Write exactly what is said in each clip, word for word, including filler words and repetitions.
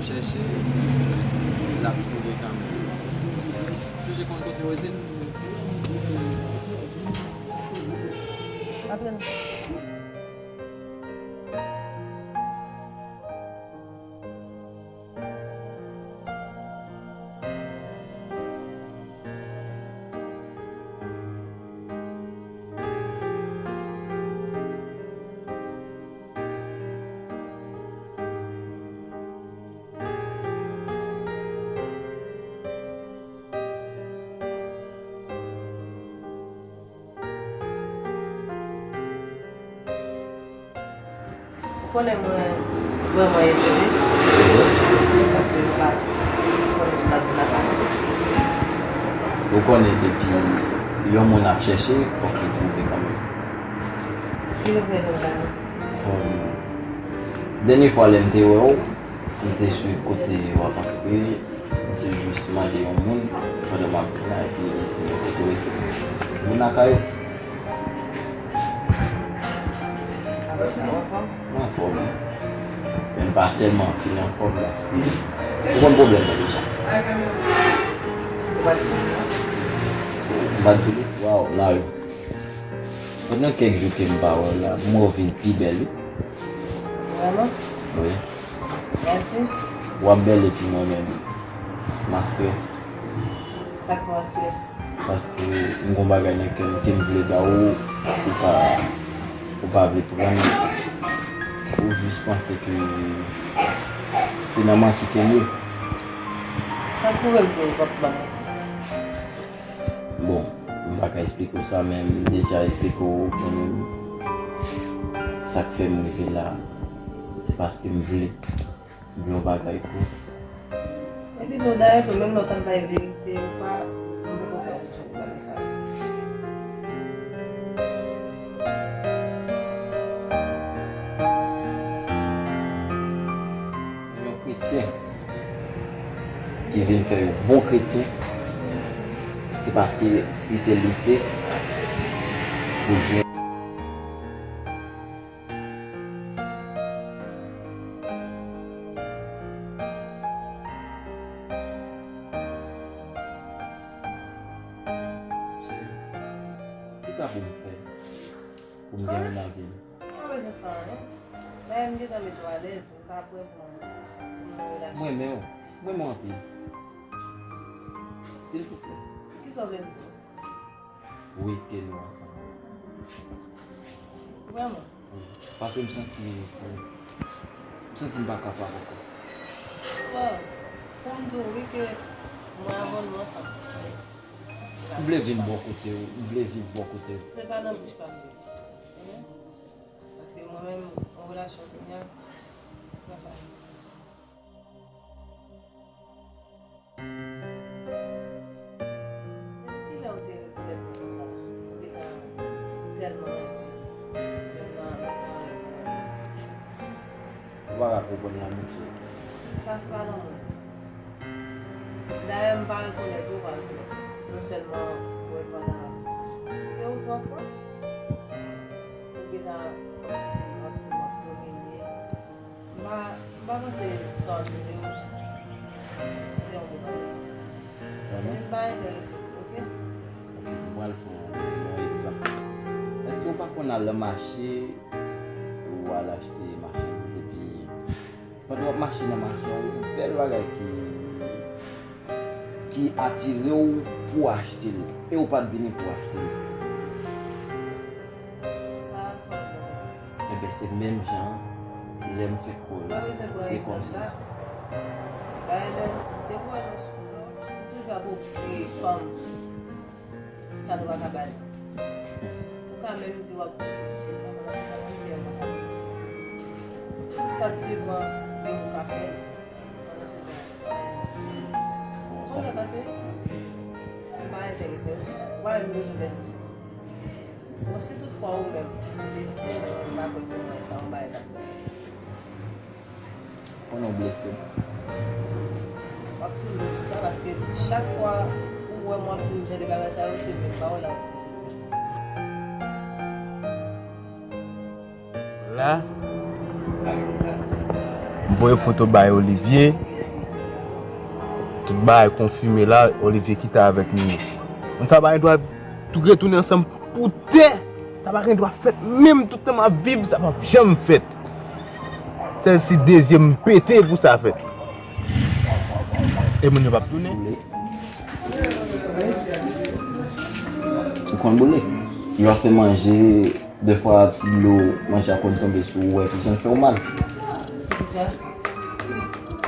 Chèche, l ap twouve kanmenm. Chèche konn kote w rete. Antre nan. Ou konnen mwen vrèman etone, paske m pa t konnen sa w t ap vin ap pale. Ou konnen depi yon moun ap chèche, fòk li twouve kanmenm. Ki nouvèl ou la? Bon, dènye fwa lè m te wè w, m te swiv kote w ap antre, m te jis mande yon moun pandan m ap vin la, epi li di m kote w rete. Moun lakay ou? Apre sa, w anfòm? Mwen anfòm, wi. Men m pa tèlman fin anfòm paske ou konn pwoblèm mwen deja. Ou pa t di li non? M pa t di li? Waw, Nayou. Pandan kèk jou ke m pa wè w la, m wè w vin pi bèl, wi. Vrèman? Wi. Mèsi. W ap bèl epi mwen menm, m a strès. Sa k fè w a strès? Paske m gon bagay nan kè m ke m vle ba ou, ou pa, ou pa vle pran li. Ou jis panse ke se nan manti ke m ye. Sa k pwouve m ke ou p ap ban m manti? Bon, m pa ka eksplike w sa, men m deja eksplike w kanmenm sa k fè m rive la. Se paske m vle. M vle yon bagay pou. Epi bon, dayè tou, menm lè w t ap bay verite, ou pa, m poko kwè ou sot pale sa. Yon kretyen ki vin fè yon bon kretyen, se paske li te lite pou jwenn. Cheri, kisa pou m fè pou m gen yon lavi? Ou pa bezwen fè anyen. Dayè, m gentan mete w alèz, m pa prè pou, pou yon relasyon. M renmen w. M renmen w anpil. Silvouplè. Kisa w vle m di w? Wi, ke nou ansanm. Vrèman? Wi. Paske m santi, m santi m pa kapab ankò. Bon, pou m di w wi ke mwen avè w nou ansanm. M vle vin bò kote w, m vle viv bò kote w. Se pa nan bouch pa m vle. Oke? Paske mwen menm, yon relasyon kounye a, pa fasil. Depi kilè ou te rekonèt li konsa? Ou gentan tèlman renmen li, menm nan, nan rèv ou. Ou pa ka konprann lanmou, cheri. Sa se pa lanmou. Dayè, m pa rekonèt ou, ou pa rekonèt mwen. Non sèlman mwen pandan de ou twa fwa, ou gentan kòmsi w ap di m w ap domine. M pa, m pa panse sa w ap di yo se yon bon bagay. Vrèman? Epi m pa enterese tou, oke? Oke, m pral fè w yon egzanp. Èske w pa konn al nan mache, ou al achte machandiz epi pandan w ap mache nan mache a, yon bèl bagay ki, ki atire w pou w achte l, e w pa t vini pou w achte l? Sa, sa w ap gade. Enben, se menm jan an, lè m fèk wè w la, se kòmsi. Dayè, lè, depi w wè nou sou lò, m toujou ap ofri fanm sa nou pa ka ba li. Ou ka menm di w ap ofri misye, men pandan se tan, mwen menm pa ka ba li. Tout sa k devan de ou ka fè, pandan se tan, ou pa ka ba li. Ou konprann sa? Ou konprann sa k pase? M pa enterese, oke? Ou pa menm bezwen pèdi tan. Bon, si toutfwa ou menm, ou deside, mwen menm, m pa kwè ke mwen, sa yon bagay k ap posib. Konnen w blese m. W ap toujou di sa, paske chak fwa ou wè m, w ap di m jan de bagay sa yo, se menm pawòl la w ap toujou di. La, m voye foto bay Olivier. Tout bagay konfime la, Olivier kite avèk Nini. Moun sa pa gen dwa tou retounen ansanm pou tè. Sa pa gen dwa fèt, menm tout tan m ap viv, sa p ap janm fèt. Sèl si de zye m pete pou sa fèt. E moun yo p ap tounen. Ou konn boule? Yo ap fè manje. Defwa, ti dlo manje a konn tonbe sou ou, wè, tout jan fè w mal. Poukisa?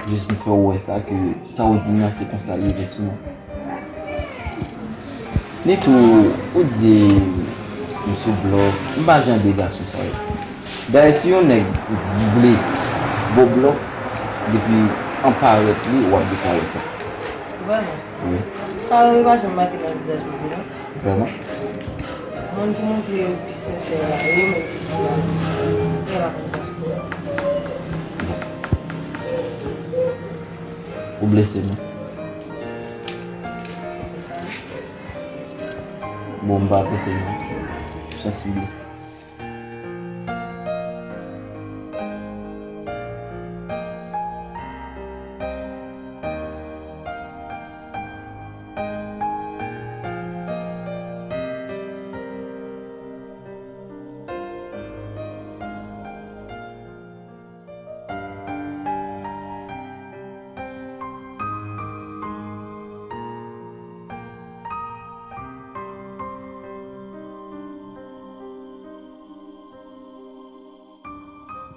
Jis pou fè w wè sa, ke sa w di m nan, se konsa l rive sou mwen. Nitou, ou di m sou blòf, m pa jan de gason sa yo. Dayè, si yon nèg vle ba w blòf, depi an parèt li, w ap gentan wè sa. Vrèman? Wi. Sa yo pa janm make nan vizaj moun, non? Vrèman? Moun ki montre yo pi sensè la, yo menm ki pi mal. Yo pa konn sa. Ou blese m wi. Bon, m pa pete non. M santi m blese.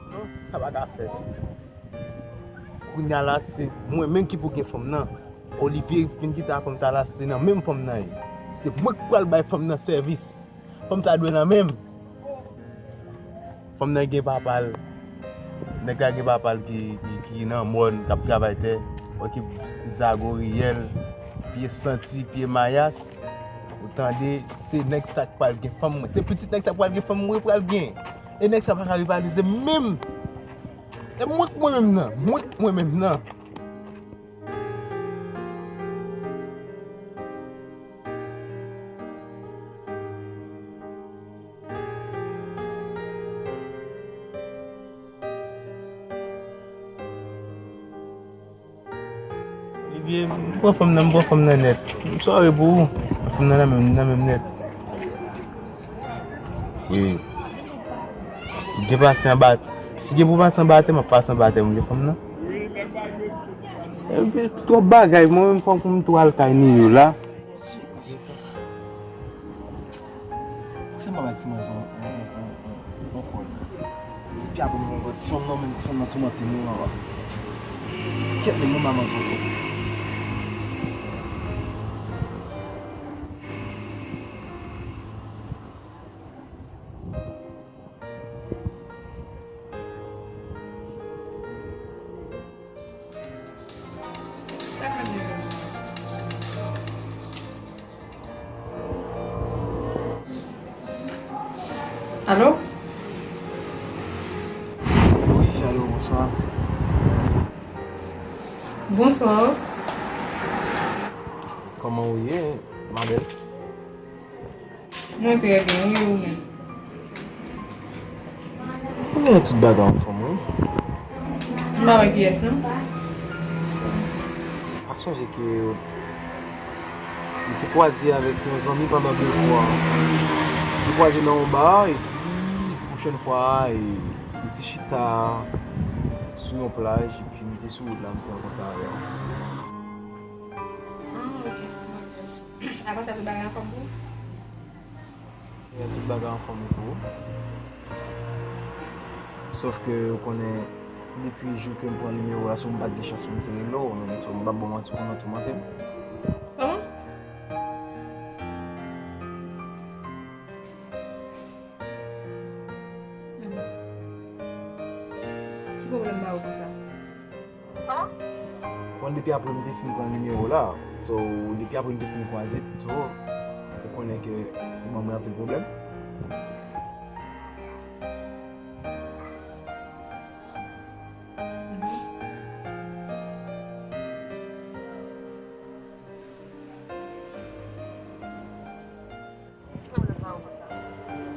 Non, sa pa ka fèt. Kounye a la, se mwen menm ki pou gen fanm nan. Olivier vin kite a fanm sa la, se nan menm fanm nan ye. Se mwen k pral bay fanm nan sèvis. Fanm sa dwe nan men m. Fanm nan gen papa l. Nèg la gen papa l ki, ki, ki nan mòn, k ap travay tè. Okipe zago, riyèl, pye santi, pye mayas. Ou tande, se nèg sa k pral gen fanm mwen. Se pitit nèg sa k pral gen fanm mwen pral gen. E nèg sa pa ka rivalize menm. E mwen k mwen menm nan. Mwen k mwen menm nan. Olivier, m pran fanm nan, m pran fanm nan nèt. M sòri pou ou. Fanm nan nan menm, nan menm nèt. Wi. Si gen pase anba, si gen pou pase anba tè, m ap pase anba tè pou m gen fanm nan. Epi twòp bagay, mwen menm fòk m tou al kay Nini la. Poukisa m pa bay ti manzè yon, yon, yon, yon, yon kòd? Epi apre m yon lòt ti fanm nan, men ti fanm nan toumante m wi, mama. Kèt, men mwen pa manzè yon kòd. Alo? Wi, alo, bonswa. Bonswa. Kòman ou ye, ma belle? Mwen trè byen, e ou menm? Mwen gen tout bagay anfòm, wi. M pa wè kiyès, non. Pa sonje ke m te kwaze avèk yon zanmi pandan de fwa. M te kwaze nan yon ba, epi pwochèn fwa a, e, li te chita sou yon plaj, epi m te sou wout la, m te rankontre avè l. Ah, ok. Apre sa, tout bagay anfòm pou ou? Tout bagay anfòm pou ou. Sòf ke ou konnen, depi jou ke m pran nimewo a, si w m pa t gen chans pou m te rele w, so m p ap ba w manti, ou konnen w toumante m. Kòman? Hmm. Ki pwoblèm ba ou konsa? Bon, depi apre m te fin pran nimewo la, so, depi apre m te fin kwaze pito, ou konnen ke ou ban mwen anpil pwoblèm.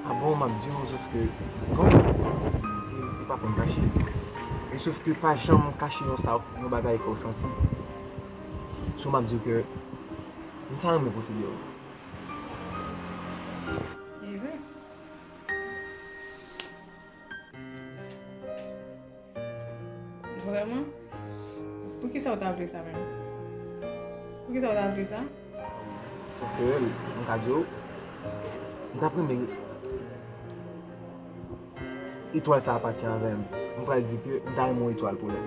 A bon, m ap di w, sòf ke, kòm w di, verite pa konn kache. E sòf ke pa janm kache yon sa, yon bagay ke w santi. Sou m ap di w ke m ta renmen posede w. E vre. Vrèman? Poukisa w ta vle sa menm? Poukisa w ta vle sa? Sòf ke m ka di w, m t ap renmen etwal sa a pati avè m. M pral di ke m ta renmen yon etwal pou li.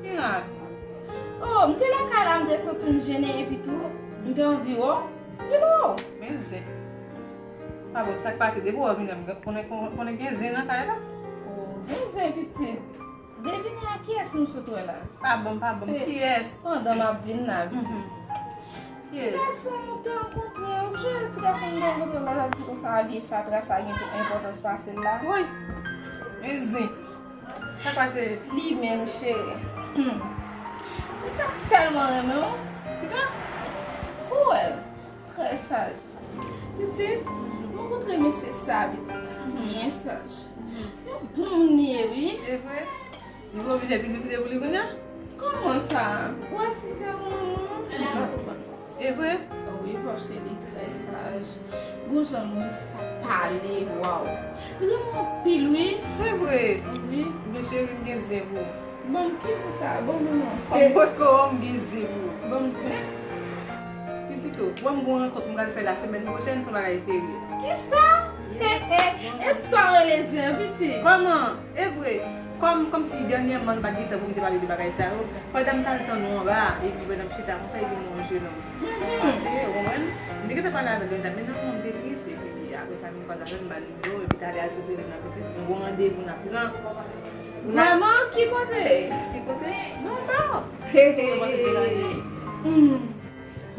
Mirak. Oh, m te lakay la, m te santi m jennen epi tou, m te anvi wè w. Vin wè w. Men zen. Pa bon, sa k pase? Depi w vini, m konnen, konnen gen zen nan kay la. Oh, gen zen, pitit. Devine a kiyès nou sot wè la? Pa bon, pa bon. Kiyès? Pandan m ap vin la, pitit. Ti gason m te rankontre, ou sonje ti gason m te rankontre la, l ap di konsa vye fatra sa gen enpòtans pase l la? Woy! Men zen! Sa k pase? Li menm, cheri. Hmm. Pitit, m tèlman renmen w. Kisa? Ou wè l. Trè saj. Pitit, m rankontre mesye sa, pitit. Byen saj. Yon bon moun li ye, wi. E vre? Li pwofite piblisite pou li kounye a? Kòman sa? Ou wè si se yon manman? E vre? Wi, paske li trè saj. Gon jan mesye sa pale, waw. Li renmen w anpil, wi. E vre? Wi. Men cheri, m gen zen pou ou. Ban m, ki zen sa? Ban m non. Kòm potko, m gen zen pou ou. Ban m zen. Pitit o, wè m gon rankont m pral fè la semèn pwochèn, se yon bagay serye. Kisa? E sa w rele zen, pitit? Kòman? E vre, kòm, kòmsi dènyèman nou pa t gen tan pou m te pale de bagay sa yo, pandan m t al tann ou anba a, epi pandan m chita konsa, epi m wè yon jenòm. Pase, ou konprann? M te gentan pale avè l deja, men nan moman m te tris, epi apre sa, m vin kwaze avè l, m ba l nimewo, epi talè a sot rele m nan pitit, nou gon randevou n ap pran. Vrèman? Ki kote? Ki kote? Non, anba. Ou panse m te ranje? Hmm.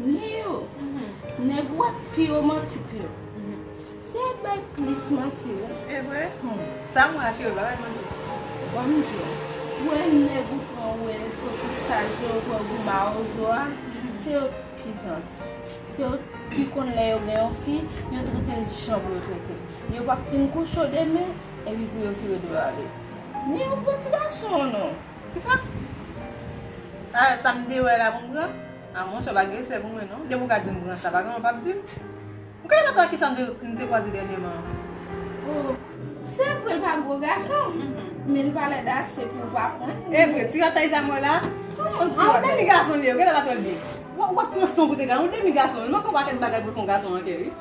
Nèg yo, nèg ou wè k pi womantik yo, se bay plis manti, wi. E vre? Hmm. Sa m wè a, cheri, pa bay manti. Ban m di w, ou wè nèg ou pran, ou wè tankou saj yo, ou pran gou mawozo a, se yo k pi janti. Se yo k pi konn lè yo gen yon fi, yo trete l jan pou yo trete l. Yo p ap fin kouche w demen, epi pou yo vire do yo ale. Men yo pran ti gason an non. Kisa? A, sa m te wè la pou m pran? A, monchè, w pa gen respè pou mwen, non. Depi w ka di m pran sa, pa gen moun p ap di m. M ka rele tande kisa m te, m te kwaze dènyèman an. Oh, se vre, l pa gwo gason, men l pa lèd ase pou w pa pran. E vre, ti ratay sa m wè la. Kòman ti ratay? Yon demi gason li ye, gade pa twò l byen. W ap, w ap pran san pou te gason, yon demi gason, li manke yon pakèt bagay pou l fè yon gason an kè, wi.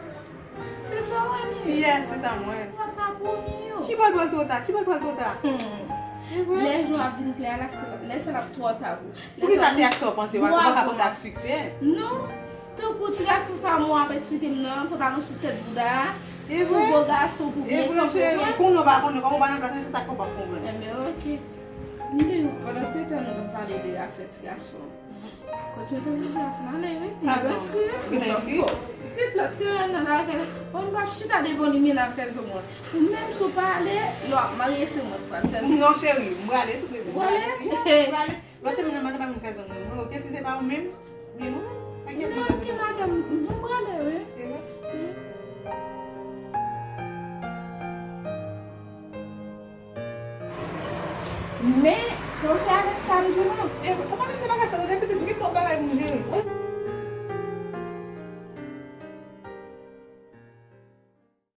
Se sa w wè li ye? Yes, se sa m wè. Twò ta pou li yo. Ki bò l pral twò ta? Ki bò l pral twò ta? Hmm. E vre? Lè jou a vin klè a, lè sa l ap twò ta pou. Poukisa se ak sa w panse? W pa ka panse ak siksè? Non. Tankou ti gason sa m wè ap esplike m nan, pantalon sou tèt bouda a. E vre? Pou gwo gason, pou byen kanpe. E vre, cheri. Konnen w pa konnen, kòm w pa nan klas, se sa k fè w p ap konprann. Enben, oke. Anyway, pandan se tan nou t ap pale de afè ti gason. Koz mwen te oblije ap ale, wi. Mwen te enskri, wi. Ou te enskri? Pitit, lòt semèn nan, l avè l, bon, m p ap chita devan li, men l ap fè zo mwen. Ou menm, si w pa ale, lè w ap marye, se mwen k pral fè zo. Non, cheri, m prale tou, bebe. Ou prale? Wi, m prale. Lòt semèn nan, madanm pa vin fè zo mwen. Oke, si se pa ou menm, men nou menm. Ak kiyès mwen prale? Non, oke, madanm, m prale, wi. Cheri. Men, panse avèk sa m di w lan. E, ou pa konn se bagay sa, ou gen pitit, ou gen twòp bagay pou jere.